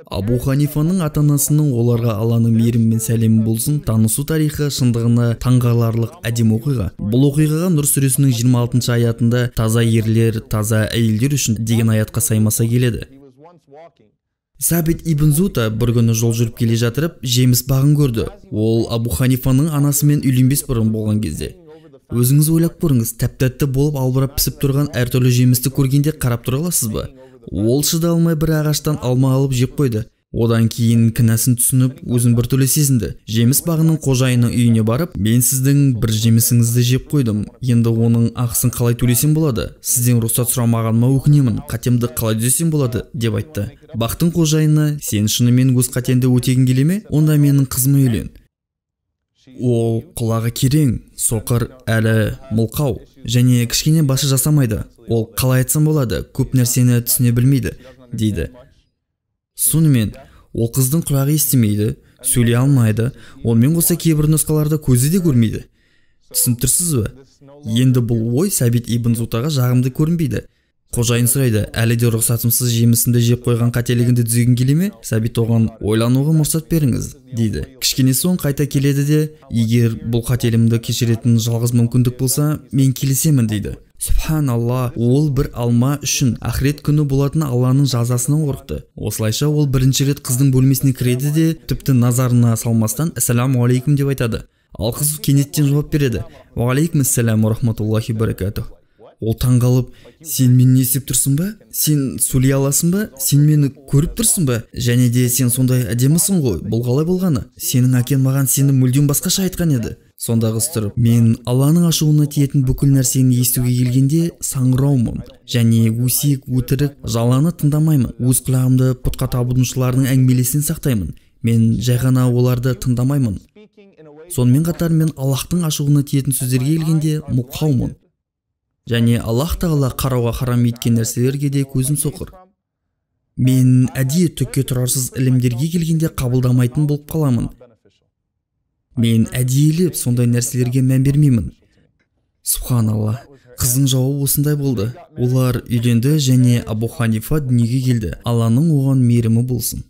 Абу Ханифаның ата-анасының, оларға Алланың мейірімі мен сәлемі болсын, танысу тарихы шындығына таңғаларлық әдемі оқиға. Бұл оқиғаға Нұр сүресінің 26 аятында таза ерлер, таза әйелдер үшін деген аятқа саймаса келеді. Сабит ибн Зута бір күні жол жүріп келе жатырып, жеміс бағын көрді. Ол Абу Ханифаның анасымен үйленбес бұрын болған кезде. Өзіңіз ойлап көріңіз, тәп-тәтті болып албырап пісіп тұрған әртүрлі жемісті көргенде қарап тұра аласыз ба? Ол шыда алмай бір ағаштан алма алып жеп қойды. Одан кейін кінәсін түсініп, өзін біртүрлі сезінді. Жеміс бағының қожайынының үйіне барып, мен сіздің бір жемісіңізді жеп қойдым. Енді оның ақысын қалай төлесем болады? Сізден рұқсат сұрамағаныма өкінемін. Қатемді қалай түзесем болады? Деп айтты. Бақтың қожайыны, сен шынымен өз қатеңді өтегің келе ме? Онда менің қызыма үйлен. Ол құлағы керең, соқыр, әлі мылқау және кішкене басы жасамайды. Ол қалай айтсам болады, көп нәрсені түсіне білмейді, дейді. Сонымен, ол қыздың құлағы естімейді, сөйлей алмайды, онымен қоса кейбір нұсқаларда көзі де көрмейді. Түсініп тұрсыз ба? Енді бұл ой Сабит ибн Зутаға жағымды көрінбейді. Қожайын сұрайды, әлі де рұқсатымсыз жемісімді жеп қойған қателігіңді түзегің келе ме? Сабит оған, ойлануға мұрсат беріңіз, дейді. Кішкене соң қайта келеді де, егер бұл қателігімді кешіретін жалғыз мүмкіндік болса, мен келісемін, дейді. Субханалла, ол бір алма үшін ақырет күні болатын Алланың жазасынан қорықты. Осылайша ол бірінші рет қыздың бөлмесіне кіреді де, тіпті назарына салмастан ассаламу алейкум деп айтады. Ал қыз кенеттен жауап береді. Уағалейкум ассалам уа рахматуллахи баракатух. Ол таңғалып, сен мені не істеп тұрсың ба? Сен сөйлей аласың ба? Сен мені көріп тұрсың ба? Және де сен сондай әдемісің ғой, бұл қалай болғаны? Сенің әкең маған сені мүлдем басқаша айтқан еді. Сонда қыз тұрып, мен Алланың ашуына тиетін бүкіл нәрсені естуге келгенде саңыраумын. Және өсек, өтірік, жаланы тыңдамаймын. Өз құлағымды пұтқа табынушылардың әңгімелесінен сақтаймын. Мен жай ғана оларды тыңдамаймын. Сонымен қатар мен Аллаһтың ашуына тиетін сөздерге келгенде мұқаумын. Және Аллаһ тағала қарауға харам еткен нәрселерге де көзім соқыр. Мен әдейі түкке тұрарсыз ілімдерге келгенде қабылдамайтын болып қаламын. Мен әдейілеп сондай нәрселерге мән бермеймін. Субханалла, қыздың жауабы осындай болды. Олар үйленді және Абу Ханифа дүниеге келді. Алланың оған мейірімі болсын.